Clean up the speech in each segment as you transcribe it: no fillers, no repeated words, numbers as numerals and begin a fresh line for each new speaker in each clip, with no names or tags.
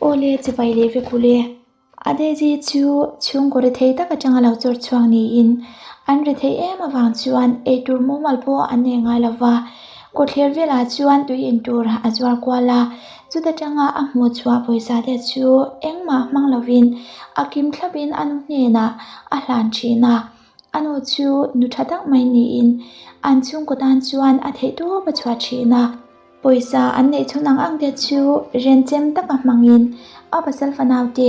Aw le, chibai leh vek u le. A Daisy chu chhungkaw rethei tak atanga lo chawr chhuak niin an rethei em avang chuan eitur mumal pawh an nei ngai lo va, kawtthler velah chuan tui in tur a zuar kual a, chuta tanga a hmuh chhuah pawisa te chu engmah hmang lovin a kim thlapin a nu hnenah a hlan thin a, a nu chu nu tha tak mai niin an chhungkaw tan chuan a theihtawp a chhuah thin a. Pawisa an neih chhun ang ang te chu renchem taka hmangin a pasal fanau te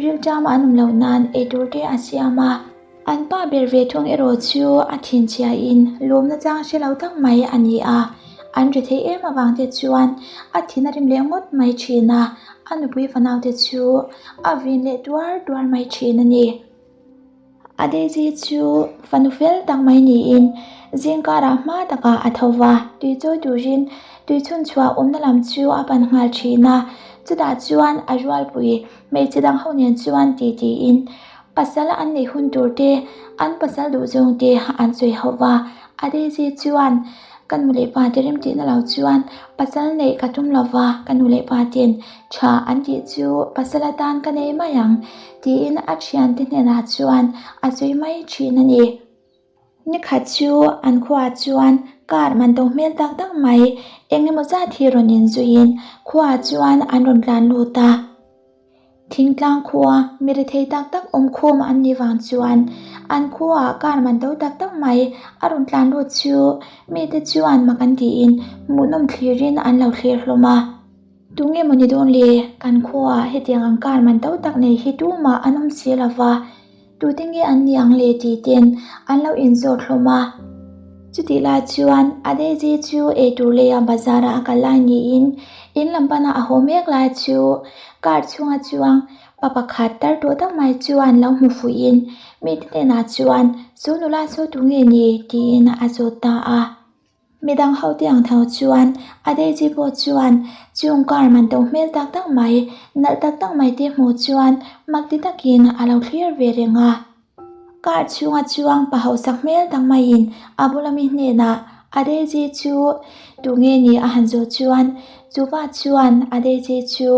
rilṭam an awm loh nan eitur te a siam a. An pa ber ve thung erawh chu a thinchhiain lawmna chang hre lo tak mai a ni a. An ri theih em avang te chuan a thin a rim leh ngawt mai thin a, a nupui fanau te chu a vin leh tuar tuar mai thin a ni. A Daisy chu fanu fel tak mai niin zingkarah hma takah a tho va, tui chawi turin tui chhun chhuah awmna lam chu a pan nghal thin a. Chutah chuan a rualpui hmeichhe dang ho nen chuan ti tiin pasal an neih hun tur te, an pasal duh zawng te an sawi ho va. A Daisy chuan Ka nu leh pa te remtihna lo chuan pasal neih ka tum lo va, ka nu leh pa ten tha an tih chu pasal atan ka nei mai ang tiin a thiante hnenah chuan a sawi mai thin a ni. Nikhat chu an khuaah chuan car man to hmel tak tak mai eng emaw zat hi rawn inzuiin khuaah chuan an rawn tlan lut a. Thingtlang khua mi rethei tak tak awm khawm an nih vang chuan an khuaah car man to tak tak mai a rawn tlan lut chu mite chuan mak an tiin hmuhnawm thlirin an lo thlir hlawm a. Tunge maw ni dawn le? Kan khuaah hetiang ang car man to tak nei hi tumah an awm si lo va. Tute nge an ni ang le tih ten an lo inzawt hlawm a. Chutih lai chuan a Daisy chu eitur leia bazar ah a kal lai niin in lam pana a haw mek lai chu car chhunga chuang pa pakhat tar tawh tak mai chuan lo hmu fuihin mite hnenah chuan chu nula chu tunge ni tiin a zawt ta a. Midang ho te ang tho chuan a Daisy pawh chuan chung car man to hmel tak tak mai, nalh tak tak mai te hmuh chuan mak ti takin a lo thlir ve reng a. Car chhunga chuang pa hausak hmel tak maiin a bula mi hnenah a Daisy chu tunge ni a han zawh chuan chupa chuan a Daisy chu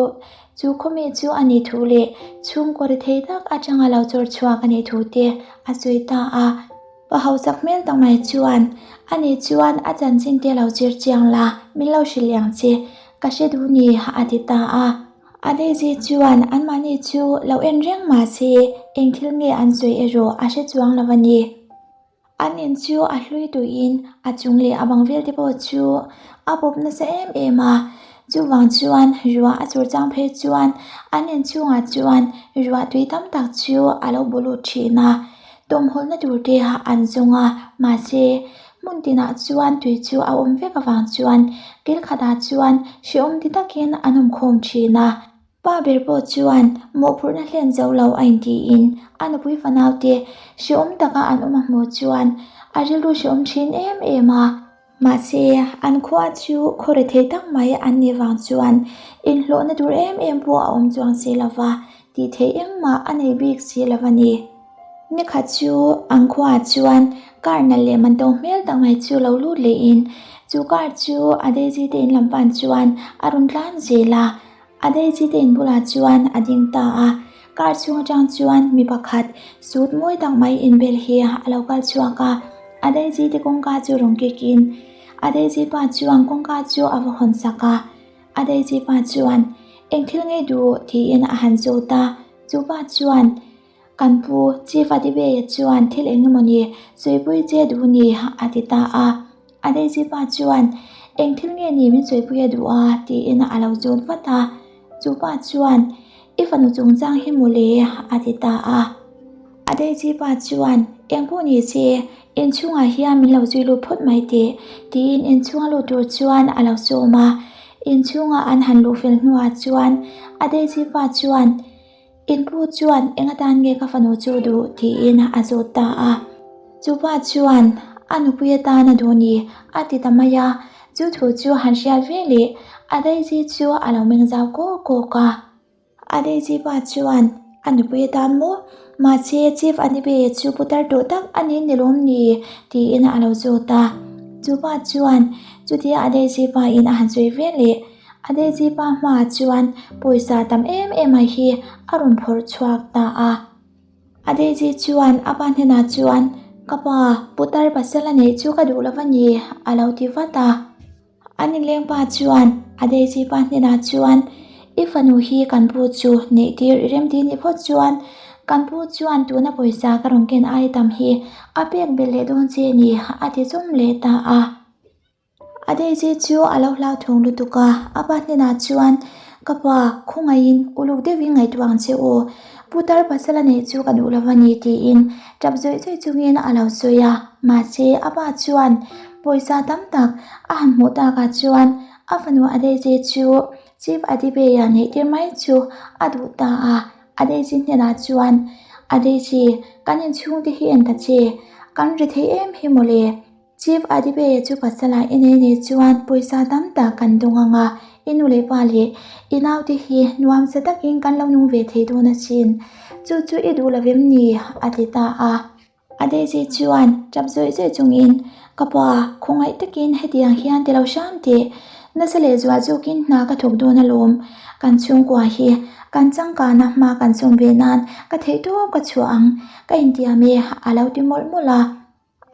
chu khawmi chu a nih thu leh chhungkaw ri thei tak atanga lo chawr chhuak a nih thu te a sawi ta a. Pa hausak hmel tak mai chuan, Ani chuan a chanchin te lo zir chiang la, min lo hrilh ang che, ka hre duh ni, a ti ta a. A Daisy chuan anmahni chu lo en reng mah se, eng thil nge an sawi erawh a hre chuang lo a ni. An in chu a hlui tuiin a chung leh a bang vel te pawh chu a pawp nasa em em a, chuvang chuan ruah a chur chang phei chuan an inchhungah chuan ruah tui tam tak chu a lo bu lut thin a. Tawmhawlna tur te an zawng a, mahse hmun tinah chuan tui chu a awm vek avang chuan kil khatah chuan hrehawm ti takin an awm khawm thin a. Pa ber pawh chuan mawhphurhna hlen zo lo a intiin a nupui fanau te hrehawm taka an awm a hmuh chuan a rilru hrehawm thin em em a. Mahse an khua chu khaw rethei tak mai an nih vang chuan inhlawhna tur em em pawh a awm chuang si lo va, tih theih engmah a nei bik si lo a ni. Nikhat chu an khuaah chuan car nalh leh man to hmel tak mai chu lo lut lehin chu car chu a Daisy te in lam pan chuan a rawn tlan zel a, a Daisy te in bulah chuan a ding ta a, car chhung atang chuan mi pakhat suit mawi tak mai inbel hi a lo kal chhuak a, a Daisy te kawngka chu rawn kik in a Daisy pa chuan kawngka chu a va hawn sak a, a Daisy pa chuan eng thil ngei duh tiin a han zawt a, chu pa chuan. Kan pu Chief Adibeia chuan thil eng emaw ni sawipui che duh ni a ti ta a. A Daisy pa chuan eng thil nge ni min sawipui a duh a tiin a lo zawt vat a. Chu pa chuan I fanu chungchang hi mawle a ti ta a. A Daisy pa chuan eng pawh ni se inchhungah hian min lo zui lut phawt mai teh tiin inchhunga lut tur chuan a lo sawm a. Inchhunga an han luh fel hnuah chuan a Daisy pa chuan Inpu chuan eng atan nge ka fanu chu duh tiin a zawt ta a. Chupa chuan a nupui atan a duh ni a ti ta mai a, chu thu chu han hriat ve leh a Daisy chu a lo meng zau kawk kawk a. A Daisy pa chuan a nupui atan maw? Mahse Chief Anibe chu putar tawh tak a ni ni lawm ni? tiin a lo zawt a. Chupa chuan chutia a Daisy pa in a han sawi ve leh. A Daisy pa hmaah chuan pawisa tam em em mai hi a rawn phawrh chhuak ta a. A Daisy chuan a pa hnenah chuan, Ka pa, putar pasal a neih chu ka duh lo va ni, a lo ti vat a. An inleng pa chuan a Daisy pa hnenah chuan, I fanu hi kan pu chu neih tir i remti nih phawt chuan kan pu chuan tuna pawisa ka rawn ken ai tam hi a pek belh leh dawn che ni, a ti chawm leh ta a. A Daisy chu a lo hlauthawng lutuk a, a pa hnenah chuan, Ka pa, khawngaihin uluk deuhin ngaihtuah ang che u. Putar pasal a neih chu ka duh lo a ni, tiin tap zawih zawih chungin a lo sawi a. Mahse, a pa chuan pawisa tam tak a han hmuh takah chuan a fanu a Daisy chu Chief Adibeya neih tir mai chu a duh ta a. A Daisy hnenah chuan, A Daisy, kan inchhungte hi en ta che, kan ri thei em hi mawle. Chief Adibeya chu pasala i nei nei chuan pawisa tam tak kan dawng ang a, i nu leh pa leh i naute hi nuamsa takin kan lo nung ve thei dawn asin. Chu chu i duh lo em ni? a ti ta a. A Daisy chuan tap zawih zawih chungin, Ka pa, khawngaih takin hetiang hian ti lo hram teh. Nasa leh zual zawkin hna ka thawk dawn alawm. Kan chhungkua hi kan changkana hma kan sawm ve nan ka theihtawp ka chhuah ang, ka intiam e, a lo ti mawlh mawlh a.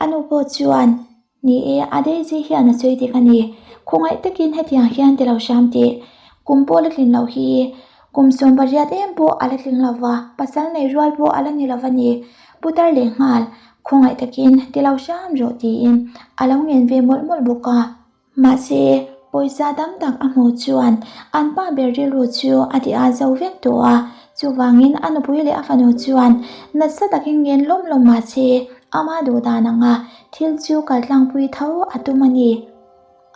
A nu pawh chuan, Ni e, a Daisy hian a sawi dik a ni. Khawngaih takin hetiang hian ti lo hram teh. Kum pawh la tlin loh hi. Kum 18 em pawh a la tling lo va, pasal nei rual pawh a la ni lo va ni. Putar leh nghal, khawngaih takin ti lo hram rawh tiin a lo ngen ve mawlh mawlh bawk a. Mahse, pawisa tam tak a hmuh chuan an pa ber rilru chu a ti a zo vek tawh a, chuvangin a nupui leh a fanu chuan nasa takin ngen lawm lawm mahse ama duh dan anga thil chu kaltlangpui tho a tum a ni.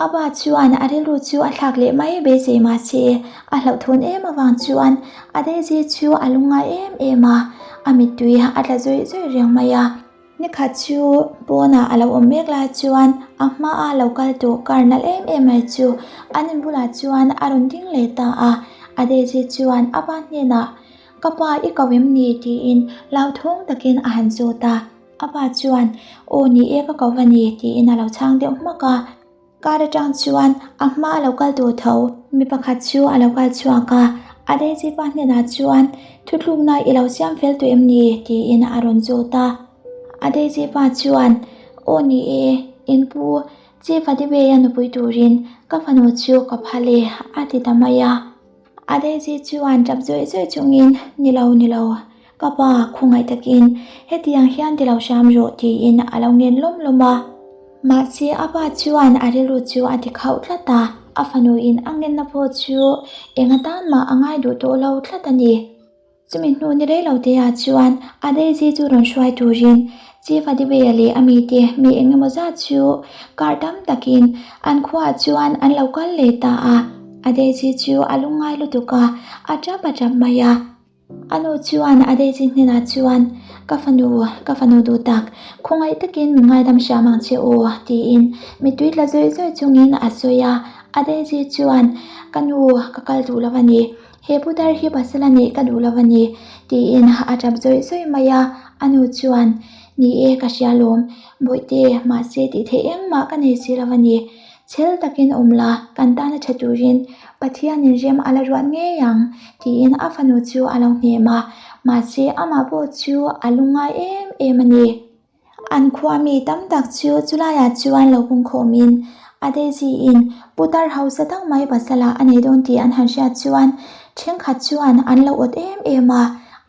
A pa chuan a rilru chu a thlak leh mai beisei mahse a hlauhthawn em avang chuan a Daisy chu a lungngai em em a, a mittui a tla zawih zawih reng mai a. Nikhat chu pawnah a lo awm mek lai chuan a hmaa lo kal tawh car nalh em em mai chu an in bulah chuan a rawn ding leh ta a. A Daisy chuan a pa hnenah, Ka pa i ko em ni? tiin hlauthawng takin a han zawt a. A pa chuan, Aw ni e ka ko va ni tiin a lo chhang deuh hmak a. Car atang chuan a hma a lo kal tawh tho. Mi pakhat chu a lo kal chhuak a, a Daisy pa hnenah chuan thuthlukna i lo siam fel tawh em ni? tiin a rawn zawt a. A Daisy pa chuan, Aw ni e, in pu Chief Adibeya nupui turin ka fanu chu ka phal e, a ti ta mai a. A Daisy chuan tap zawih zawih chungin, Ni lo, ni lo, ka pa, khawngaih takin hetiang hian ti lo hram rawh, tiin a lo ngen lawm lawm a. Mahse, a pa chuan a rilru chu a ti khauh tlat a, a fanuin a ngenna pawh chu eng atan mah a ngai duh tawh lo tlat a ni. Chumi hnu ni rei lo te ah chuan a Daisy chu rawn hruai turin Chief Adibeya leh a mite mi eng emaw zat chu kar tam takin an khuaah chuan an lo kal leh ta a. A Daisy chu a lungngai lutuk a, a tap a tap mai a. A nu chuan a Daisy hnenah chuan, Ka fanu, ka fanu duh tak, khawngaih takin min ngaidam hram ang che u, tiin mittui tla zawih zawih chungin a sawi a. A Daisy chuan, Ka nu, ka kal duh lo a ni. He putar hi pasal a nih ka duh lo a ni, tiin a tap zawih zawih mai a. A nu chuan, Ni e, ka hria lawm, Bawihte, mahse tih theih engmah ka nei si lo a ni. Chhel takin awm la, kan tana tha turin Pathianin rem a la ruat ngei ang, tiin a fanu chu a lo hnem a. Mahse amah pawh chu a lungngai em em a ni. An khua mi tam tak chu chulaiah chuan lo pungkhawmin a Daisy-in putar hausa tak mai pasala a nei dawn tih an han hriat chuan thenkhat chuan an lo awt em em a,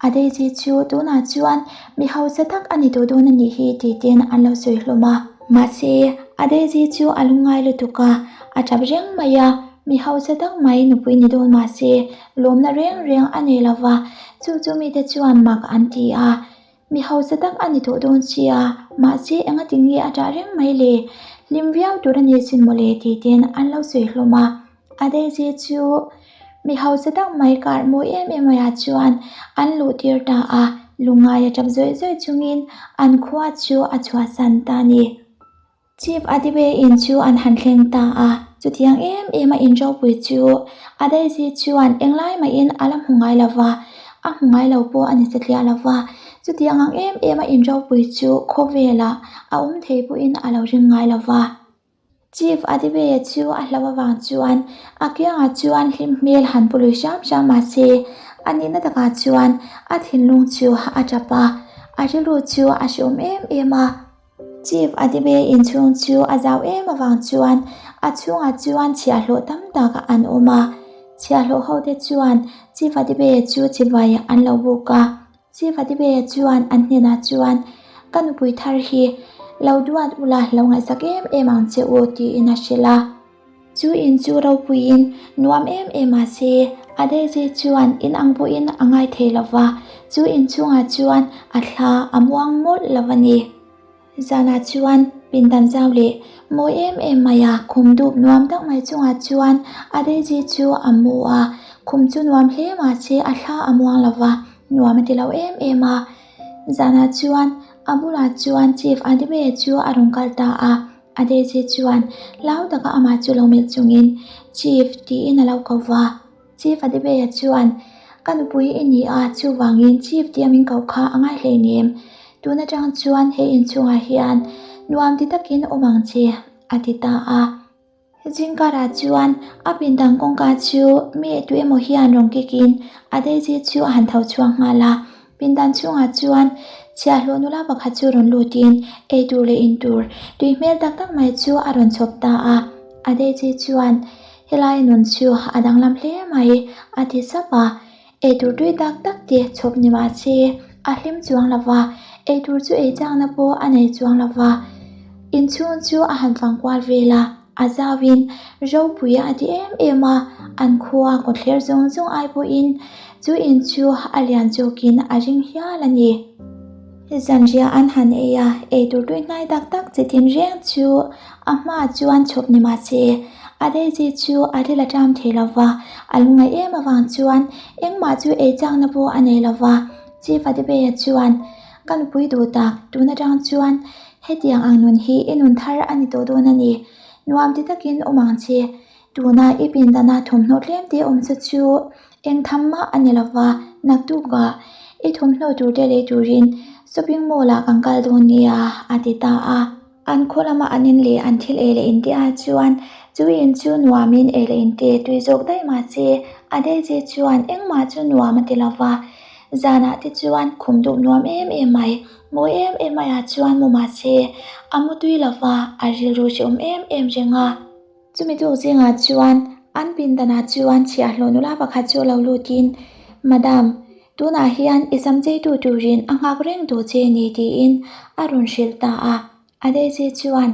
a Daisy chu tunah chuan mi hausa tak a ni tawh dawn a nih hi tih ten an lo sawi hlawm a. Mahse, a Daisy chu a lungngai lutuk a, a tap reng mai a, mi hausa tak mai nupui ni dawn mahse lawmna reng reng a nei lo va, chu chu mite chuan mak an ti a. Mi hausa tak a ni tawh dawn sia, mahse enga ti nge a ṭah reng mai le? Hlim viau tur a ni sin mawle tih ten an lo sawi hlawm a. A Daisy chu mi hausa tak mai kar mawi em em maiah chuan an luh tir ta a, lungngai a ṭap zawih zawih chungin an khua chu a chhuahsan ta a ni. Chief Adibe in chu an han thleng ta a, chutiang em em a in ropui chu a Daisy chuan englai mahin a la hmu ngai lo va, a hmu ngai lo pawh a ni satliah lo va, chutiang ang em em a in ropui chu khawvelah a awm thei pawhin a lo ring ngai lo va. Chief Adibeya chu a hlauh avang chuan a kiangah chuan hlim hmel han pu lui hram hram mah se, a nihna takah chuan a thinlung chu a tap a, a rilru chu a hreawm em em a. Chief Adibeya inchhung chu a zau em avang chuan a chhungah chuan chhiahhlawh tam tak an awm a, chhiahhlawh hote chuan Chief Adibeya chu chibai an lo buk a. Chief Adibeya chuan an hnenah chuan, Ka nupui thar hi lo duat ula lo ngaihsak em em ang che u tiin a hrilh a. Chu in chu ropuiin nuam em em mah se, Adaisy chuan in ang pawhin a ngai thei lo va, chu in chhungah chuan a thla a muang mawlh lo a ni. Zanah chuan pindan zau leh mawi em em mai a, khum dup nuam tak mai chungah chuan a Daisy chu a mu a, khum chu nuam hle mahse a thla a muang lo va, nuam a ti lo em em a. Zanah chuan a bulah chuan Chief Adebe chu a rawn kal ta a, a Daisy chuan hlau taka amah chu lo melh chungin Chief tiin a lo ko va. Chief Adebeya chuan, Ka nupui i ni a, chuvangin Chief tia min koh kha a ngai hleinem. Tun atang chuan he inchhungah hian nuam ti takin awm ang che, a ti ta a. Zingkarah chuan a pindang kawngka chu mi tu emaw hian rawn kikin Adeji chu a han tho chhuak nghal a. Pindan chhungah chuan chhiahhlawh nula pakhat chu rawn lutin eitur leh intur tui hmel tak tak mai chu a rawn chhawp ta a. Adeji chuan, Helai nun chu a danglam hle mai, a ti sap a. Eitur tui tak tak te chhawp ni mah se a hlim chuang lo va, eitur chu ei chakna pawh a nei chuang lo va. Inchhung chu a han fang kual vel a, a zauin ropui a ti em em a, an khua kawtthler zawng zawng ai pawhin chu in chu a lian zawkin a ring hial a ni. Zanriah an han ei a, eitur tui hnai tak tak chi tin reng chu a hmaah chuan chhawp ni mah se, a Daisy chu a ril a ṭam thei lo va, a lungngaih em avang chuan engmah chu ei chakna pawh a nei lo va. Chief Adebeya chuan, Ka nupui duh tak, tun aṭang chuan hetiang ang nun hi i nun thar a ni tawh dawn a ni. Nuam ti takin awm ang che. Tuna i pindana thawmhnaw tlem te awm sa chu eng tham mah a ni lo va, naktukah i thawmhnaw tur te lei turin shopping mall ah kan kal dawn nia, a ti ta a. An khaw lama an in leh an thil ei leh in te ah chuan chu in chu nuamin ei leh in te tui zawk daih mah se a Daisy chuan engmah chu nuam a ti lo va. Zanah te chuan khum duh nuam em em mai, mawi em em maiah chuan mu mah se a mu tui lo va, a rilru hrehawm em em reng a. Chumi tuk zingah chuan an pindanah chuan chhiahhlawh nula pakhat chu lo lutin, Madam, tunah hian i sam cheitu turin a nghak reng duh che ni tiin a rawn hrilh ta a. A Daisy chuan,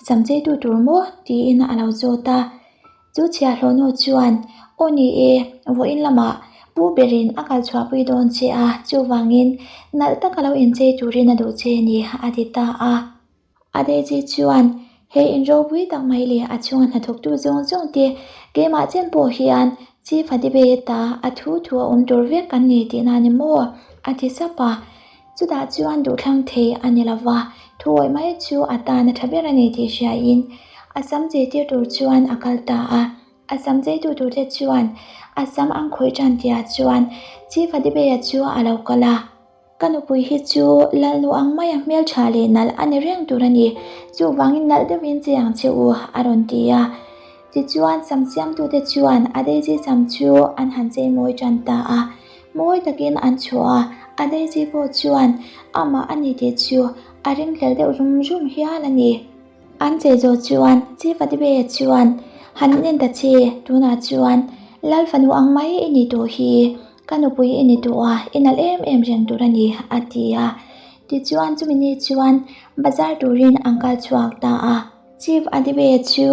Sam cheitu tur maw? tiin a lo zawt a. Chu chhiahhlawh nu chuan, Aw ni e, vawiin lamah pu berin a kal chhuahpui dawn che a, chuvangin nalh taka lo inchei turin a duh che ni a ti ta a. A Daisy chuan, He in ropui tak mai leh a chhunga hnathawktu zawng zawng te keimah chen pawh hian Chief Hadebe ta a thu thu a awm tur vek kan ni tihna a ni maw? a ti sap a. Chutah chuan duhthlang thei a ni lo va, thuawih mai chu a tan a tha ber a ni tih hriain a sam cheitir tur chuan a kal ta a. A sam cheitu turte chuan a sam an khawih tan tihah chuan Chief Hadebe-a chu a lo kal a. Ka nupui hi chu Lalnu ang maia hmeltha leh nalh a ni reng tur a ni, chuvangin nalh deuhin che ang che u, a rawn ti a. Tichuan sam siamtute chuan a Daisy sam chu an han chei mawi tan ta a, mawi takin an chhuah a, a Daisy pawh chuan amah a ni tih chu a ringhlel deuh rum rum hial a ni. An che zawh chuan Chief Adibeya chuan, Han inen ta che, tunah chuan Lal fanu ang mai i ni tawh hi, ka nupui i ni tawh a, i nalh em em reng tur a ni, a ti a. Tichuan chumi ni chuan bazar turin an kal chhuak ta a. Chief Adibeya chu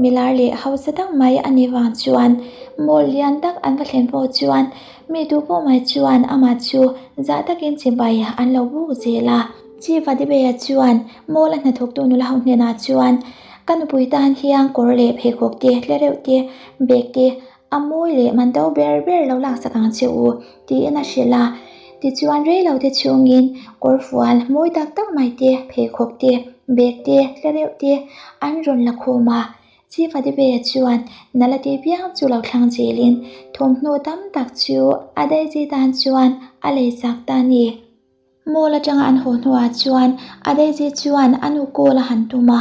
milar leh hausa tak mai a nih vang chuan mall lian tak an va thlen pawh chuan mi tu pawh mai chuan amah chu zah takin chibai an lo buk zel a. Chief Adibeya chuan Mall a hnathawktu nula ho hnenah chuan, Ka nupui tan hian kawr leh pheikhawk te, tlereuh te, bag te, a mawi leh man to ber ber lo laksak ang che u, tiin a hrilh a. Tichuan rei lo te chhungin kawr fual mawi tak tak mai te, pheikhawk te, bag te, tlereuh te an rawn la khawm a. Chief Adibeya chuan nala tih piang chu lo thlang zelin thawmhnaw tam tak chu a Daisy tan chuan a leisak ta a ni. Mall atanga an haw hnuah chuan a Daisy chuan a nu call a han tum a.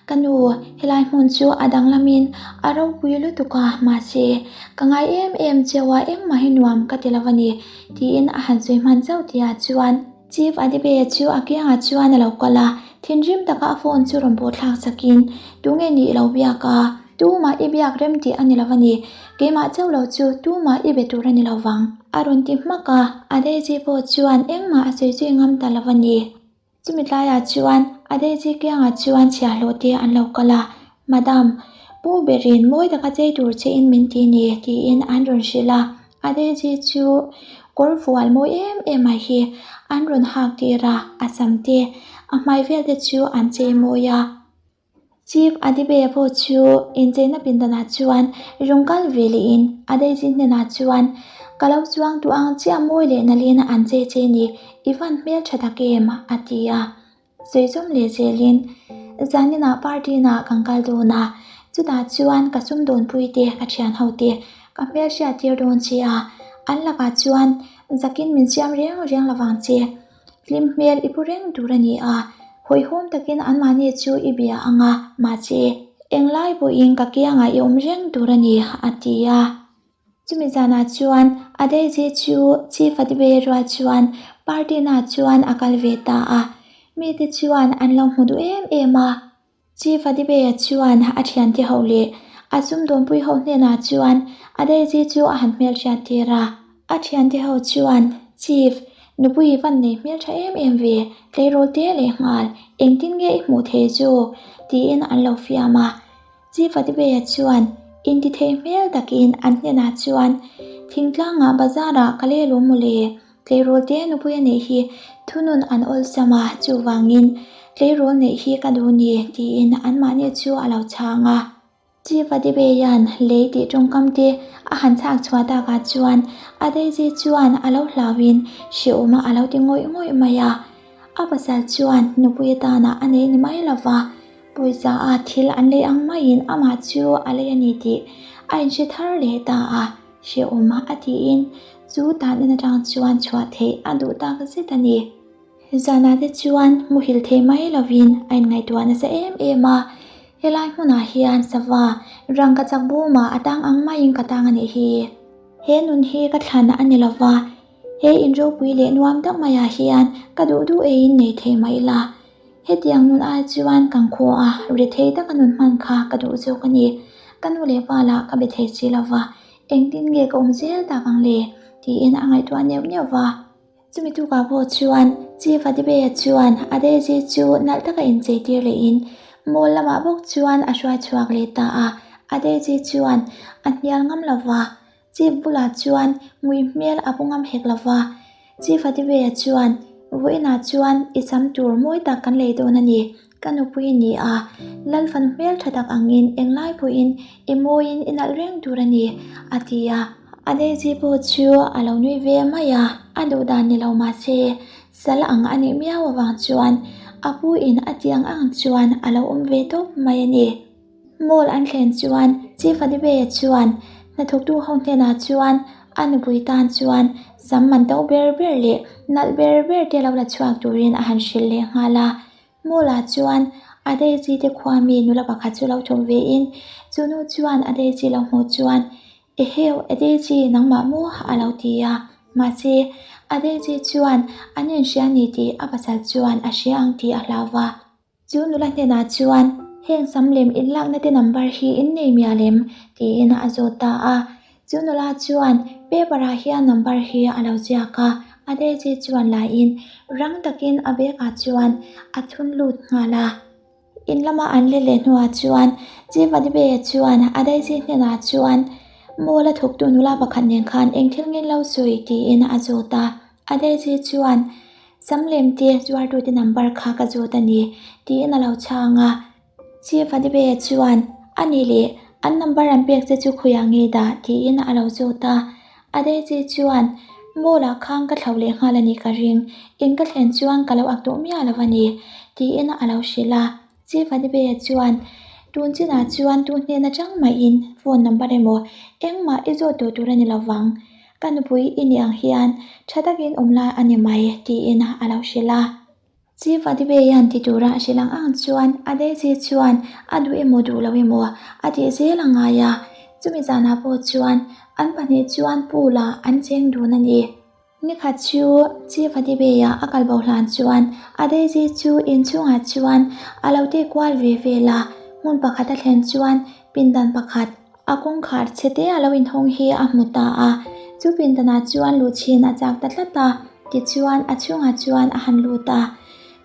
Ka nu, helai hmun chu a danglamin a ropui lutuk a, mahse, ka ngai em em cheu a, engmah hi nuam ka ti lo a ni, tiin a han sawi hman chauh tihah chuan Chief Adibeye chu a kiangah chuan a lo kal a, thinrim taka a phone chu rawn pawh thlak sakin, Tunge nih lo biak a? Tumah i biak rem tih a ni lo a ni, keimah chauh lo chu tumah i be tur a ni lo vang, a rawn ti hmak a, Adeji pawh chuan engmah a sawi zui ngam ta lo a ni. Chumi tlaiah chuan a Daisy kiangah chuan chhiahhlawh te an lo kal a, Madam, pu berin mawi taka chei tur che in min ti ni tiin an rawn hrilh a, a Daisy chu kawr fual mawi em em mai hi an rawn hak tir a, a sam te, a hmai vel te chu an chei mawi a. Chief Adibe pawh chu incheina pindanah chuan rawn kal ve lehin a Daisy hnenah chuan, Ka lo chuang duh ang chiah mawi leh nalin an che che ni, i van hmel tha tak em? a ti a. Sawi zawm leh zelin, Zaninah party nah kan kal dawn a, chutah chuan ka sumdawnpui te, ka thian ho te ka hmel hriat tir dawn che a, an lakah chuan zakin min siam reng reng lovang che. Hlim hmel i pu reng tur a ni a, hawihhawm takin anmahni chu i bia ang a, mahse, englai pawhin ka kiangah i awm reng tur a ni, a ti a. Chumi zanah chuan a Daisy chu Chief Adibe rual chuan party naah chuan a kal ve ta a, mite chuan an lo hmu duh em em a. Chief Adibeya chuan a thiante ho leh a sumdawnpui ho hnenah chuan a Daisy chu a han hmelhriat tir a. A thiante ho chuan, Chief, nupui i van nei hmeltha em em ve, tleirawl te leh nghal, engtin nge i hmuh thei zawk? tiin an lo fiam a. Chief Adibeya chuan intithei hmel takin an hnenah chuan, Thingtlangah bazarah ka lel awm mawle, Tleirawl te nupui a neih hi thunun an awlsam a, chuvangin tleirawl neih hi ka duh ni tiin anmahni chu a lo chhang a. Chief Adibeian lei tih tawngkam te a han chhak chhuah takah chuan a Daisy chuan a lo hlauhin hrehawm a lo ti ngawih ngawih mai a. A pasal chuan nupui atana a nei ni mai lova, pawisa a thil an lei ang maiin amah chu a lei a ni tih a inhre thar leh ta a. Hrehawm a tiin chu tan in atang chuan chhuah theih a duh tak zet a ni. Zanah te chuan muhil thei mai lovin a inngaihtuah nasa em em a, helai hmunah hian sava rangkachak bawmah a tang ang maiin ka tang a nih hi. He nun hi ka thlan a ni lova, he in ropui leh nuam tak maiah hian ka duh duh eiin nei thei mah ila, Hetiang nun ai chuan kan khaw a, rethei taka nun hman kha ka duh zawk a ni. Ka nu leh pa lah ka be thei si lo va, engtin nge ka awm zel tak ang le? tiin a ngaihtuah neuh neuh va. Chumi tukah pawh chuan Chief Adibeya chuan a Daisy chu nalh taka inchei tir lehin mall lamah bawk chuan a hruai chhuak leh ta a. A Daisy chuan a hnial ngam lo va, Chief bulah chuan ngui hmel a pu ngam hek lo va. Chief Adiveya chuan, Vawiinah chuan i sam tur mawi tak kan lei dawn a ni. Ka nupui i ni a, Lal fanu hmel tha tak angin englai pawhin i mawiin i nalh reng tur a ni, a ti a. A Daisy pawh chu a lo nui ve mai a, a duh dan ni lo mah se, sal ang a nih miau avang chuan a pu in a ti ang ang chuan a lo awm ve tawp mai a ni. Mall an thlen chuan Chief Adibeya chuan hnathawktu ho hnenah chuan a nupui tan chuan sam man to ber ber leh nalh ber ber te lo la chhuak turin a han hrilh leh nghal a. Mall ah chuan a Daisy te khua mi nula pakhat chu lo thawk ve in chu nu chuan a Daisy lo hmuh chuan Eheu, a Daisy nangmah maw a lo ti a. Mahse a Daisy chuan an inhria ni tih a pasal chuan a hria ang tih a hlau va. Chu nula hnenah chuan, Heng sam lem inlakna te number hi in nei mial em? tiin a zawt ta a. Chu nula chuan paper ah hian number hi a lo ziak a, a Daisy chuan laiin rang takin a bag ah chuan a thun lut nghal a. In lama an let leh hnuah chuan Chief Adibeya chuan a Daisy hnenah chuan, Mall a thawktu nula pakhat nen khan eng thil nge lo sawi? tiin a zawt a. A Daisy chuan, Sam lem te zuartute number kha ka zawt a ni, tiin a lo chhang a. Chief Adibeya chuan, A ni leh, an number an pek che chu khawiah nge dah? tiin a lo zawt a. A Daisy chuan, Mall ah khan ka thlo leh nghal a nih ka ring, in ka thlen chuan ka lo ak duh miah lo a ni, tiin a lo hrilh a. Chief Adibeya chuan, Tun chinah chuan tu hnen atang mahin phone number emaw engmah i zawt tawh tur a ni lo vang. Ka nupui i nih ang hian tha takin awm lai a ni mai, tiin a lo hrilh a. Chief Adibeia'n ti tura a hrilh ang ang chuan a Daisy chuan a duh emaw duh lo emaw a tih zel a ngai a, chumi zanah pawh chuan an pahnih chuan pool ah an cheng dun a ni. Nikhat chu Chief Adibeia a kal bo hlan chuan a Daisy chu inchhungah chuan a lo teh kual ve vel a, hmun pakhat a thlen chuan pindan pakhat A kawngkhar chhe te a lo inhawng hi a hmu ta a, chu pindanah chuan luchhin a chak ta tlat a, tichuan a chhungah chuan a han lut a.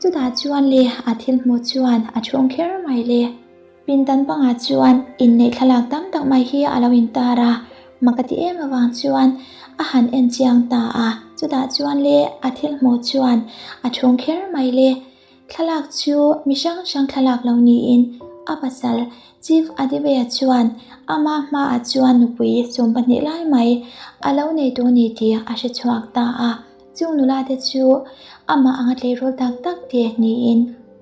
Chutah chuan le a thil hmuh chuan a chhung kher mai le. Pindan pangah chuan inneih thlalak tam tak mai hi a lo intar a, mak a ti em avang chuan a han en chiang ta a, chutah chuan le a thil hmuh chuan a chhung kher mai le. Thlalak chu mi hrang hrang thlalak lo niin a pasal Chief Adibea chuan ama hmaah chuan nupui 12 lai mai a lo nei tawh ni tih a hre chhuak ta a. Chung nula te chu amah anga tleirawl tak tak te niin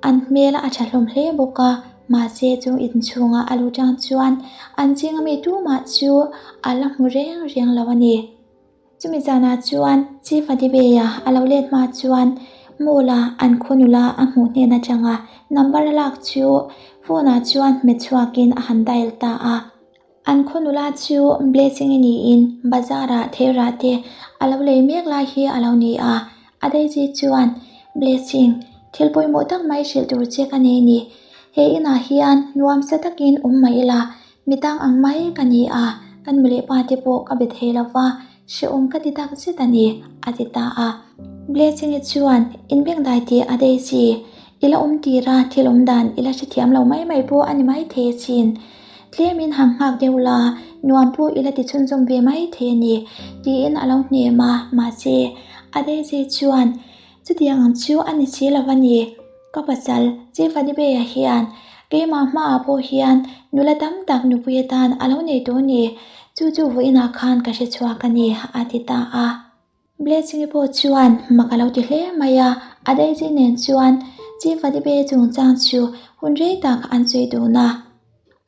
an hmel a tha hlawm hle bawk a, mahse chung inchhunga a luh tang chuan an zinga mi tumah chu a la hmu reng reng lo a ni. Chumi zanah chuan Chief Adibeia a lo let hma chuan Mall-a an khaw nula a hmuh hnen atanga number a lak chu phone-ah chuan hmet chhuakin a han dial ta a. An khaw nula chu Blessing-i niin bazar-ah theirah te a lo lei mek lai hi a lo ni a. A Daisy chuan, Blessing, thil pawimawh tak mai hrilh tur che ka nei ni. He inah hian nuamsa takin awm mah ila, Mi tang ang mai ka ni a, ka nu leh pa te pawh ka be thei lo va, hrehawm ka ti tak zet a ni, a ti ta a. Blessing-i chuan, Inbengdai tih a Daisy, i la awm tir a, thil awm dan i la hrethiam lo mai mai pawh a ni mai thei asin. Tlemin hang nghak deuh la, nuam pawh i la ti chhunzawm ve mai thei a ni, tiin a lo hnem a, mahse, a Daisy chuan, Chutiang ang chu a ni si lo a ni. Ka pasal, Chief Adibeia hian keimah hmaah pawh hian nula tam tak nupui atan a lo nei tawh a ni. Chu chu vawiinah khan ka hre chhuak a ni, a ti ta a. Blessing-i pawh chuan mak a lo ti hle mai a, a Daisy nen chuan Chief Adibeia chungchang chu hun rei tak an sawi dun a.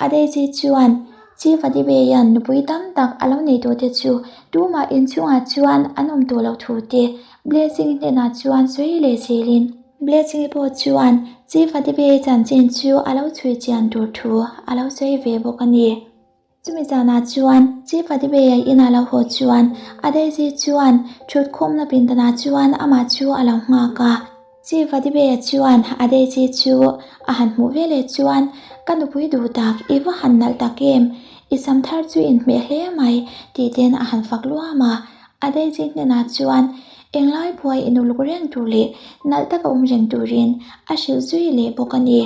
A Daisy chuan Chief Adibeia'n nupui tam tak a lo nei tawh te chu tumah inchhungah chuan an awm tawh loh thu te Blessing hnenah chuan sawi leh zelin Blessing-i pawh chuan Chief Adibei chanchin chu a lo chhui chian tur thu a lo sawi ve bawk a ni. Chumi zanah chuan Chief Adibeia inah lo haw chuan a Daisy chuan thutkhawmna pindanah chuan amah chu a lo nghak a. Chief Adibeia chuan a Daisy chu a han hmuh ve leh chuan, Ka nupui duh tak, i va han nalh tak em? I sam thar chu inhmeh hle mai, tih ten a han fak luam a. A Daisy hnenah chuan englai buai inuluk reng tur leh nalh taka awm reng turin a hrilh zui leh bawk a ni.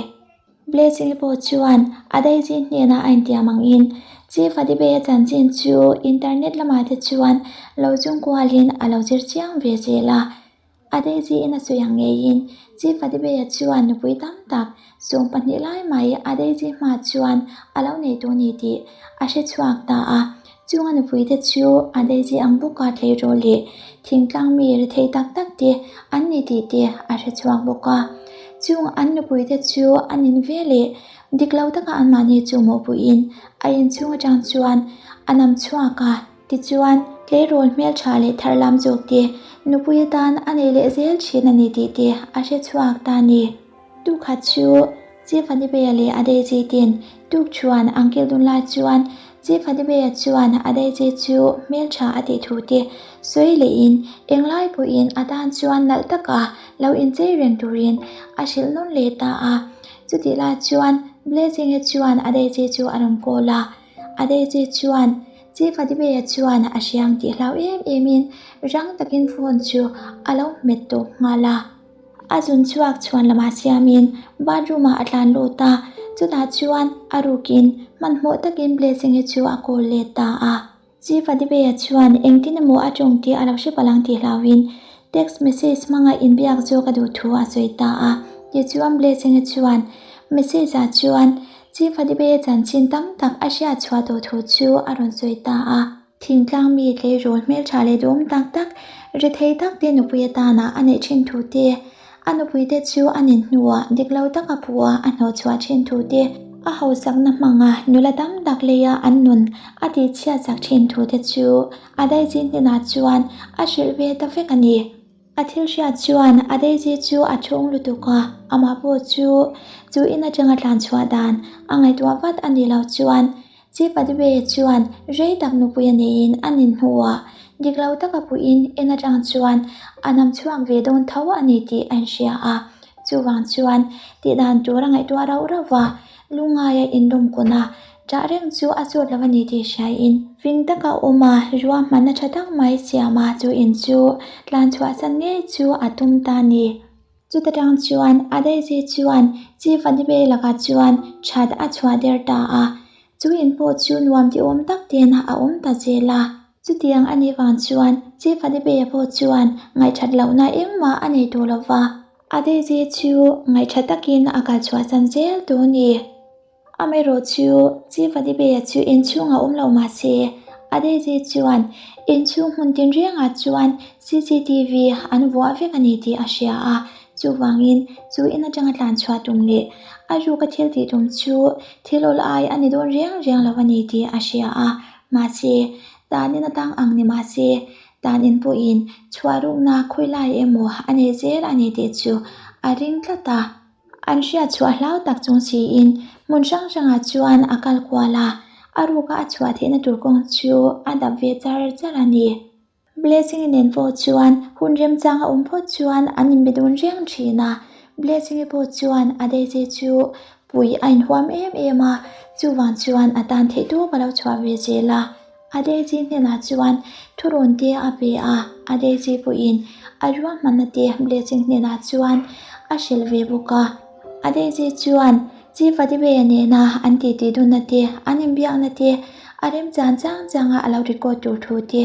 Blessing-i pawh chuan a Daisy hnenah a intiam angin Chief Adibeia chanchin chu internet lamah te chuan lo zung kualin a lo zir chiang ve zel a. A Daisy-in a sawi ang ngeiin Chief Adibeia chuan nupui tam tak 12 lai mai a Daisy hma chuan a lo nei tawh ni tih a hre chhuak ta a. Chung a nupuite chu a Daisy ang bawka tleirawl leh thingtlang mi rethei tak tak te an ni tih te a hre chhuak bawk a. Chung an nupuite chu an in ve leh dik lo taka anmahni chu mawhpuiin a inchhung atang chuan a nam chhuak a. Tichuan, tleirawl hmeltha leh thar lam zawk te nupui atan a nei leh zel thin a ni tih te a hre chhuak ta a ni. Tukhat chu Chief Adibeia leh a Daisy ten tuk chuan an kil dun lai chuan Chief Adibeia chuan a Daisy chu hmeltha a tih thu te sawi lehin englai pawhin a tan chuan nalh taka lo inchei reng turin a hrilh nawn leh ta a. Chutih lai chuan Blessing-i chuan a Daisy chu a rawn call a. A Daisy chuan Chief Adibeia chuan a hriang tih hlau em emin rang takin phone chu a lo hmet tawp nghal a. A zun chhuak chhuan lamah siamin bathroom ah a tlan lut a, chutah chuan a rukin hmanhmawh takin Blessing-i chu a call let ta a. Chief Adibeia chuan engtin emaw a tawng tih a lo hre palh ang tih hlauhin text message hmanga inbiak zawk a duh thu a sawi ta a. Tichuan Blessing-i chuan message ah chuan Chief Adibeia chanchin tam tak a hriat chhuah tawh thu chu a rawn sawi ta a. Thingtlang mi tleirawl hmeltha leh duhawm tak tak, rethei tak te nupui atana a neih thin thu te, a nupui te chu a nen hnuah dik lo taka pua a hnawhchhuah thin thu te, a hausakna hmanga nula tam tak leia an nun a tihchhiat sak thin thu te chu a daizin hnenah chuan a hrilh ve ta vek a ni. A thil hriat chuan a Daisy chu a thung lutuk a, amah pawh chu chu in atanga tlan chhuah dan a ngaihtuah vat a nih loh chuan Chief Adibeye chuan rei tak nupui a neiin a nin hnuah dik lo taka puiin in atang chuan a nam chhuak ve dawn tho a ni tih a inhria a, chuvang chuan tih dan tur a ngaihtuah rauh rauh va, lungaia inlawm kawn a Ṭah reng chu a sawt lo a ni tih hriaiin fing taka awm a, ruahmanna ṭha tak mai siam a, chu in chu tlan chhuahsan ngei chu a tum ta a ni. Chuta ṭang chuan a Daisy chuan Chief Adibe lakah chuan ṭhat a chhuah der ta a, chu in pawh chu nuam ti awm tak ten a awm ta zel a. Chutiang a nih vang chuan Chief Adibe pawh chuan ngaihṭhat lohna engmah a nei tawh lo va, a Daisy chu ngaihṭha takin a kal chhuahsan zel tawh a ni. Amaherawh chu Chief Adibeya chu inchhungah awm lo mah se, Adaeze chuan inchhung hmun tinrengah chuan cctv an vuah vek a ni tih a hria a, chuvangin chu in atanga tlan chhuah tum leh a ruka thil tih tum chu thil awl ai a ni dawn reng reng lo a ni tih a hria a, mahse, tan in atang ang ni mah se, tan in pawhin chhuah rukna khawilai emaw a nei zel a ni tih chu a ring tlat a. An hriat chhuah hlau tak chung siin hmun hrang hrangah chuan a kal kual a, a ruka a chhuah theihna tur kawng chu a dap ve char char a ni. Blessing-i nen pawh chuan hun remchang a awm phawt chuan an inbe dun reng thin a, Blessing-i pawh chuan a Daisy chu pui a inhuam em em a, chuvang chuan a tan theih tawp a lo chhuah ve zel a. A Daisy hnenah chuan thurawn te a pe a, a Daisy pawhin a ruahmanna te Blessing hnenah chuan a hrilh ve bawk a. A Daisy chuan Chief Adibeya nena an titi dunna te, an inbiakna te, a remchan chang changa a lo record tur thu te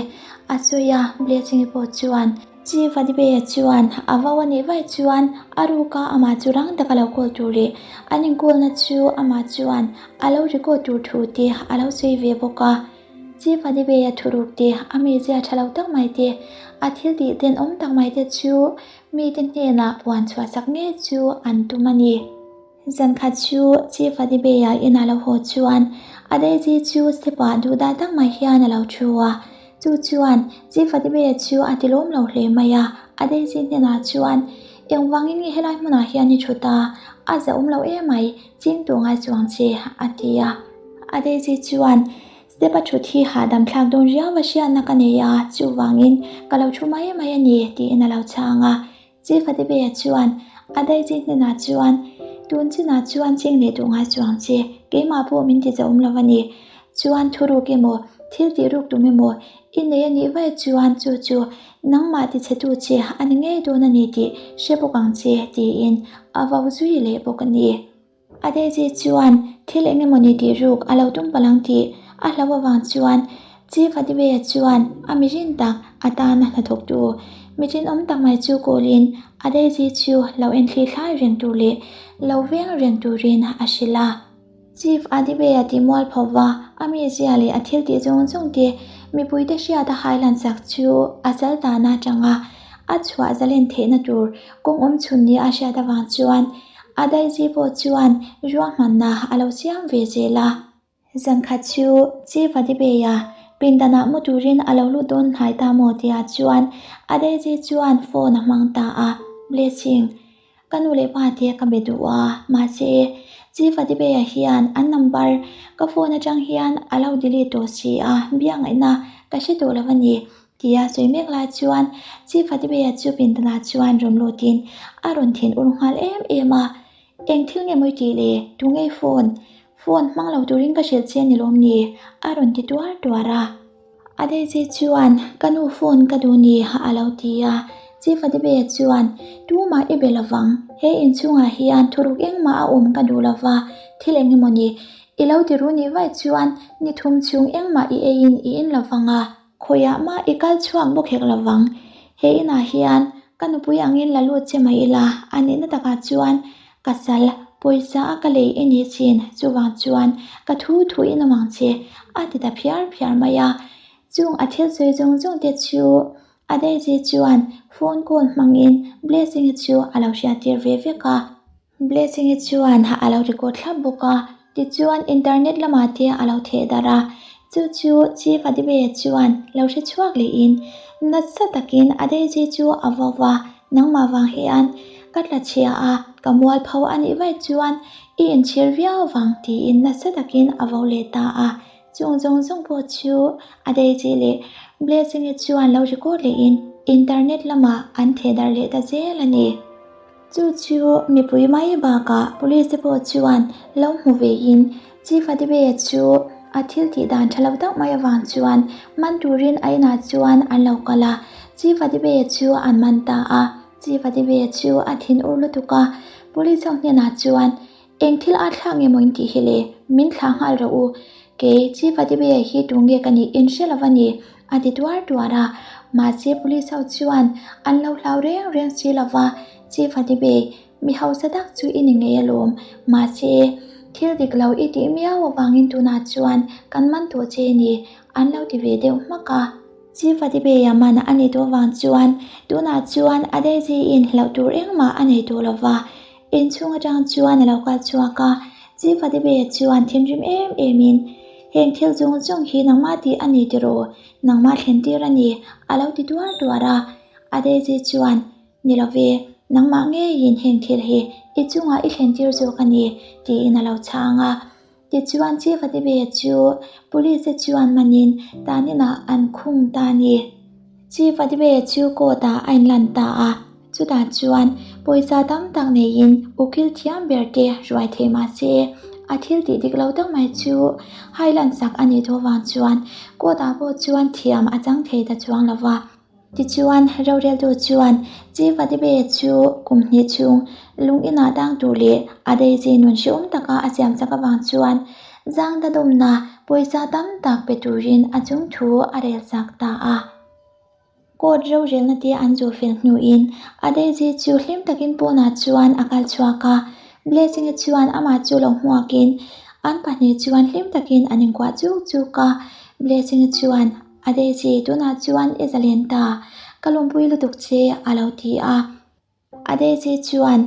a sawi a, Blessing-i pawh chuan Chief Adibeya chuan a vo a nih vaih chuan a ruka amah chu rang taka lo call tur leh an inkawlna chu amah chuan a lo record tur thu te a lo sawi ve bawk a. Chief Adibeya thuruk te, a mizia tha lo tak mai te, a thil tih tenawm tak mai te chu mite hnenah puan chhuah sak ngei chu an tum a ni. Zan khat chu Chief Adibeya in a lo haw chuan a Daisy chu step-ah duhdah tak mai hian a lo thu a. Chu chuan Chief Adibeya chu a ti lawm lo hle mai a, a Daisy hnenah chuan, Engvangin nge helai hmunah hian i thut a? A zahawm lo emai, ching tawh ngai chuang che, a ti a. A Daisy chuan, Step-a thut hi hahdam thlak dawn riau a hriatna ka nei a, chuvangin ka lo thu mai mai a ni, tiin a lo chhang a. Chief Adibeya chuan a Daisy hnenah chuan, Tun chinah chuan ching leh duh ngai chuang che, keimah pawh min ti zahawm lo a ni. Chuan thuruk emaw, thil tih ruk tum emaw i nei a nih vaih chuan chu chu nangmah ti chhe tu che a ni ngei dawn a ni tih hre bawk ang che, tiin a vau zui leh bawk a ni. A Daisy chuan thil eng emaw ni tih ruk a lo tum palh ang tih a hlauh avang chuan Chief Adibeya chuan a mirin tak a tana hnathawktu mi rinawm tak mai chu kawlin a Daisy chu lo enthli thlai reng tur leh lo veng reng turin a hrilh a. Chief Adibeya tih mualpho va a mizia leh a thil tih zawng zawng te mipuite hriat a hailan sak chu a sal dana atanga a chhuah zalen theihna tur kawng awm chhun nia a hriat avang chuan A Daisy pawh chuan ruahmanna a lo siam ve zel a. Zankhat chu Chief Adibeya pindanah mu turin a lo lut dawn hnai ta maw tia chuan a Daisy chuan phone a hmang ta a, Blessing, ka nu leh pa te ka be duh a, mahse Chief Adibeya hian an number ka phone atang hian a lo delete tawh si a, biangaihna ka hre tawh lo a ni. Tia sawi mek lai chuan Chief Adibeya chu pindanah chuan rawn lutin a rawn thin ur nghal em em a, Eng thil nge maw i tih le? Tu ngei phone? Phone hmang lo turin ka hrilh che ni lawm ni? A rawn ti tuar tuar a. A Daisy chuan, Ka nu phone ka duh ni a lo ti a. Chief Adibeya chuan, Tumah i be lovang, he inchhungah hian thuruk engmah a awm ka duh lova, thil eng emaw ni? I lo ti ru nih vaih chuan ni thum chhung engmah i eiin i in lovang a. Khawiah mah i kal chhuak bawk hek lovang, he inah hian ka nupui angin la lut che mai ila, a nihna takah chuan ka sal pawisa a ka lei i ni chin, chuvang chuan ka thu thu in awm ang che, a ti ta phiar phiar mai a. Chung a thil sawi zawng zawng te chu a Daisy chuan phone call hmangin Blessing-i chu a lo hriattir ve vek a. Blessing-i chuan a lo record thlap bawk a, tichuan internet lamah te a lo theh darh a. Chu chu Chief Adibeye chuan lo hre chhuak lehin nasa takin a Daisy chu a vo va, Nangmah vang hian ka tla chhia a, ka mualpho a nih vaih chuan i inchhir viau vang tiin nasa takin a vo leh ta a. Chung zawng zawng pawh chu a Daisy leh Blessing-i chuan lo record lehin internet lamah an thehdarh leh ta zel a ni. Chu chu mipui mai bakah police te pawh chuan lo hmu vein Chief Adibeye chu a thil tih dan tha lo tak mai avang chuan man turin a inah chuan an lo kal a, Chief Adibeye chu an man ta a. Chief Adibeye chu a thin ur lutuk a, police ho hnenah chuan Eng thil a thlak nge maw in tih hi le? Min thlah nghal rawh u. Kei, Chief Adibeye hi tu nge ka nih in hre lo va ni, a ti tuar tuar a. Mahse police ho chuan an lo hlau reng reng si lo va, Chief Adibeye, mi hausa tak chu i ni ngei alawm. Mahse, thil dik lo i tih miau avangin tunah chuan kan man tawh che ni, an lo ti ve deuh hmak a. Chief Adibeya man a ni tawh vang chuan tunah chuan a Daisy-in hlauh tur engmah a nei tawh lo va. Inchhung atang chuan a lo kal chhuak a, Chief Adibeya chuan thinrim em emin, Heng thil zawng zawng hi nangmah tih a ni tiraw? Nangmah thlen tir a ni, a lo ti tuar tuar a. A Daisy chuan, Ni lo ve, nangmah ngeiin heng thil hi i chungah i thlen tir zawk a ni, tiin a lo chhang a. Tichuan Chief Adibeya chu Police te chuan manin tan inah an khung ta a ni. Chief Adibeya chu court ah a inlan ta a, chutah chuan pawisa tam tak neiin ukil thiam ber te ruai thei mah se a thil tih dik lo tak mai chu hailan sak a nih tawh vang chuan court ah pawh chuan thiam a chang thei ta chuang lo va. Tichuan, roreltu chuan Chief Adibe chu kum hnih chhung lung inah tang tur leh a Daisy nun hrehawm taka a siam chak avang chuan zangda dawmna pawisa tam tak pe turin a chung thu a rel chak ta a. Court rorelna te an zawh fel hnuin a Daisy chu hlim takin pawnah chuan a kal chhuak a, Blessing-i chuan amah chu lo hmuakin an pahnih chuan hlim takin an inkuah chuk chuk a, Blessing-i chuan A Daisy, tunah chuan i zalen ta, ka lawmpui lutuk che a lo ti a. A Daisy chuan,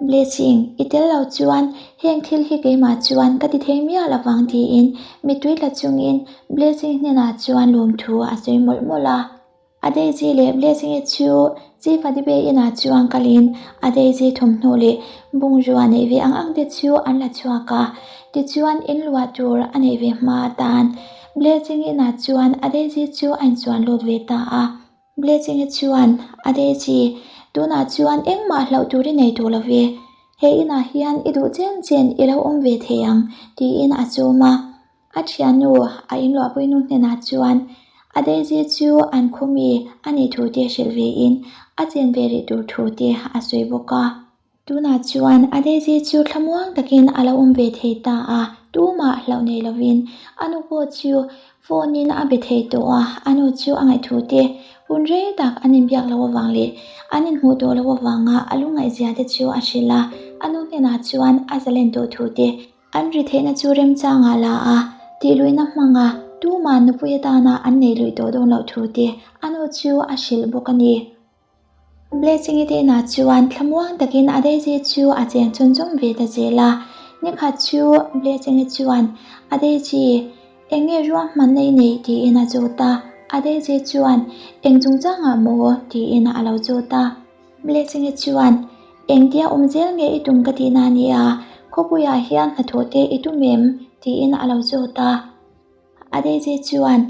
Blessing, i tel lo chuan heng thil hi keimah chuan ka ti thei miah lo vang tiin mittui tla chungin Blessing hnenah chuan lawmthu a sawi mawlh mawlh a. A Daisy leh Blessing-i chu Chief Adibe inah chuan kalin a Daisy thawmhnaw leh bungrua neih ve ang ang te chu an la chhuak a, tichuan in luah tur a neih ve hma atan Blessing-i inah chuan a Daisy chu a inchuan lut ve ta a. Blessing-i chuan, A Daisy, tunah chuan engmah hlauh tur i nei tawh lo ve, he inah hian i duh chen chen i lo awm ve thei ang, tiin a chawm a. A thiannu a inluahpui nu hnenah chuan a Daisy chu an khumi a nih thu te hrilh vein a chen ve rih tur thu te a sawi bawk a. Tunah chuan a Daisy chu thlamuang takin a lo awm ve thei ta a, tumah hlauh nei lovin a nu pawh chu phone in a be thei tawh a, a nu chu a ngaih thu te hun rei tak an inbiak loh avang leh an inhmuh tawh loh avanga a lungngaihzia te chu a hrilh a, a nu hnenah chuan a zalen tawh thu te An ri theihna chu remchangah la a, tihluihna hmanga tumah nupui atana an nei luih tawh dawn loh thu te a nu chu a hrilh bawk a ni. Blessing-i te inah chuan thlamuang takin a Daisy chu a cheng chhunzawm ve ta zel a. Nikhat chu Blessing-i chuan a Daisy, Eng nge ruahmanna i neih? tiin a zawt a. A Daisy chuan, Eng chungchangah maw? tiin a lo zawt a. Blessing-i chuan, Engtia awm zel nge i tum ka tihna a nia, khawpuiah hian hnathawh te i tum em? tiin a lo zawt a. A Daisy chuan,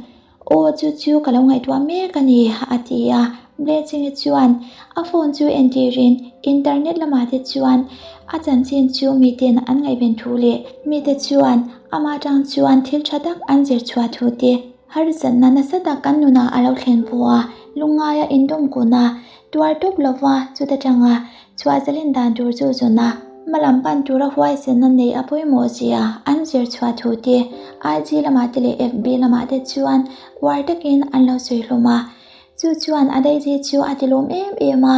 Aw, chu chu ka lo ngaihtuah mek a ni, a ti a. Blessing-i chuan a phone chu entirin internet lamah te chuan a chanchin chu miten an ngaihven thu leh mite chuan amah atang chuan thil tha tak an zir chhuah thu te harsatna nasa tak kan nunah a lo thlen pawh a, lungngaia indawm kun a, Tuar tawp lova chuta tanga chhuah zalin dan tur chu zawn a, hmalam pan tura huaisenna neih a pawimawh zia an zir chhuah thu te IG lamah te leh FB lamah te chuan uar takin an lo sawi hlawm a. Chu chuan a Daisy chu a ti lawm em em a,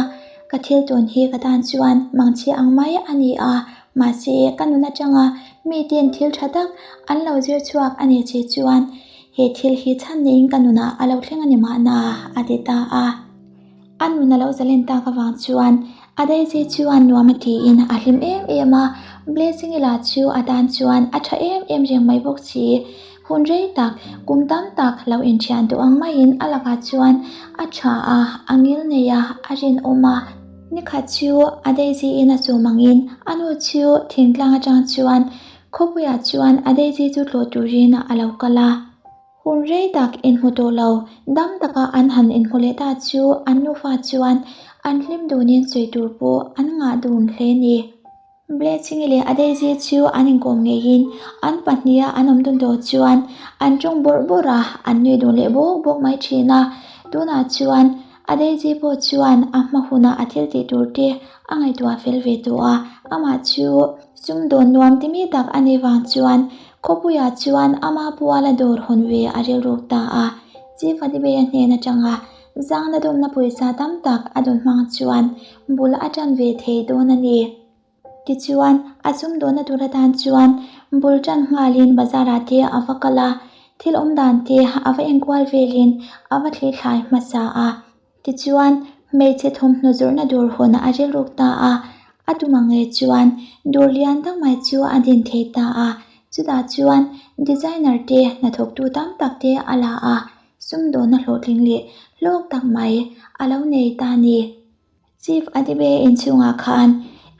ka thil tawn hi ka tan chuan mangchhia ang mai a ni a, mahse ka nun atanga miten thil tha tak an lo zir chhuak a ni che chuan he thil hi chhan neiin ka nunah a lo thleng a ni mahna a ti ta a. A nun a lo zalen tak avang chuan a Daisy chuan nuam a tiin a hlim em em a, Blessing-i lah chu a tan chuan a tha em em reng mai bawk si. Hun rei tak, kum tam tak lo inthian duh ang maiin a lakah chuan a tha a, a ngil nei a, a rinawm a. Nikhat chu a Daisy in a sawm angin a nu chu thingtlang atang chuan khawpuiah chuan a Daisy chu tlawh turin a lo kal a. Hun rei tak inhmu tawh lo, dam taka an han inhmu leh ta chu an nufa chuan an hlim dunin sawi tur pawh an ngah dun hle ni. Blessing-i leh a Daisy chu an inkawm ngeiin an pahniha an awm dun tawh chuan an tawng bawrh bawrh a, an nui dun leh bawk bawk mai thin a. Tunah chuan a Daisy pawh chuan a hma hunah a thil tih tur te a ngaihtuah fel ve tawh a, amah chu sumdawn nuam ti mi tak a nih vang chuan khawpuiah chuan ama puala dawr hawn ve a rilruk ta a. Chief Adibeia hnen atanga Zangna dawmna pawisa tam tak a dawn hmang chuan bul a tan ve thei dawn a ni. Tichuan, a sumdawnna tur atan chuan bul tan nghalin bazar-ah te a va kal a, thil awm dan te a va enkual velin a va thlithlai hmasa a. Tichuan, hmeichhe thawmhnaw zawrhna dawr hawn a rilruk ta a, a tum ang nge chuan dawr lian tak mai chu a din thei ta a. Chutah chuan designer te hnathawktu tam tak te a la a, Sumdawnna hlawhtling leh hlawk tak mai a lo nei ta ni. Chief Adibe inchhungah khan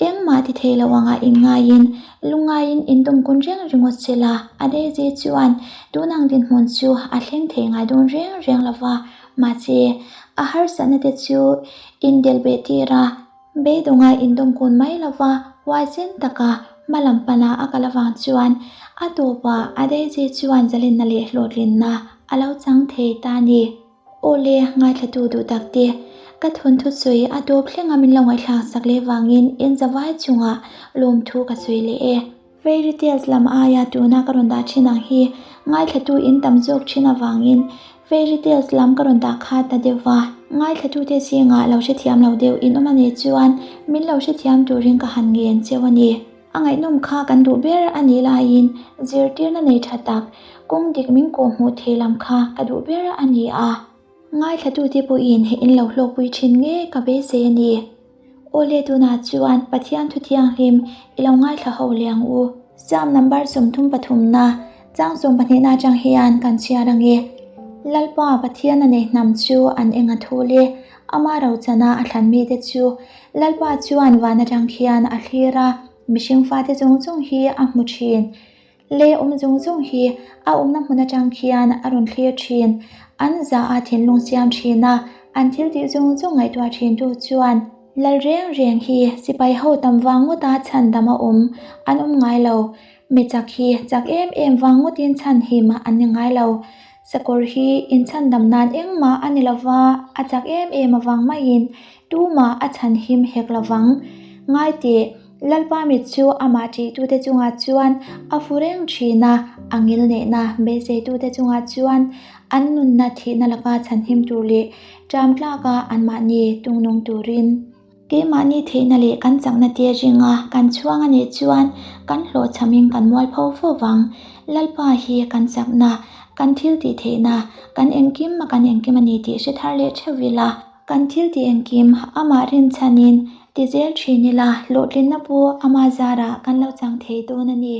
engmah ti thei lo anga inngaiin lungngaiin indawmkun reng ringawt se la, Adaeze chuan tun ang dinhmun chu a thleng thei ngai dawn reng reng lo va, mahse a harsatna te chu indelh beh tir a, Beidawngah indawmkun mai lova huaisen taka hma lam pana a kal avang chuan a tawpah a Daisy chuan zalenna leh hlawhtlinna a lo chang thei ta a ni. Aw le, ngaithlatu duh tak te, ka thawnthu sawi a tawp thlenga min lo ngaihthlak sak leh vangin inzavai chungah lawmthu ka sawi leh e. Fairy tales lam aia tuna ka rawn dah thin ang hi ngaithlatu in tam zawk thin avangin fairy tales lam ka rawn dah kha ta deuh va. Ngaithlatute zingah lo hrethiam lo deuh in awm a nih chuan min lo hrethiam turin ka han ngen cheu a ni. A ngaihnawm kha kan duh ber a nih laiin zirtirna nei tha tak kawng dik min kawhhmuh thei lam kha ka duh ber a ni a. Ngaithlatute pawhin in lo hlawkpui thin nge ka beisei a ni. Awle tunah chuan Pathian thu thianghlim i lo ngaithla ho leh ang u. Psalm number 33 na chang 12 na atang hian kan chhiar ang e. Lalpa Pathian a nei hnam chu an eng a thul e, ama rochana a thlan mite chu Lalpa chuan van atang khian a thlir a, mihring fate zawng zawng hi a hmu thin. Lei awm zawng zawng hi a awmna hmun atang khian a rawn thlir thin. An za a thinlung siam thin a, an thil tih zawng zawng ngaihtuah thin tu chuan lal reng reng hi sipai ho tam vang ngawta chhan dam a awm an awm ngai lo. Mi chak hi chak em em vang ngawtin chhan him an ni ngai lo. Sakawr hi inchhan dam nan engmah a ni lova, a chak em em avang maiin tumah a chhan him hek lovang. Ngai teh. Lalpa mit chu amah ṭihtute chungah chuan a fu reng ṭhin a, a ngilneihna beiseitute chungah chuan an nunna thihna laka chhanhim tur leh ṭam tlaka anmahni tungnung turin. Keimahni theihna leh kan chakna te ringa kan chhuang a nih chuan kan hlawhchhamin kan mualpho fo vang. Lalpa hi kan chakna, kan thil tih theihna, kan engkim a kan engkim a ni tih hre thar leh ṭheuh ila. Kan thil tih engkim amah rinchhanin ti zel thin ila, hlawhtlinna pawh ama zarah kan lo chang thei dawn a ni.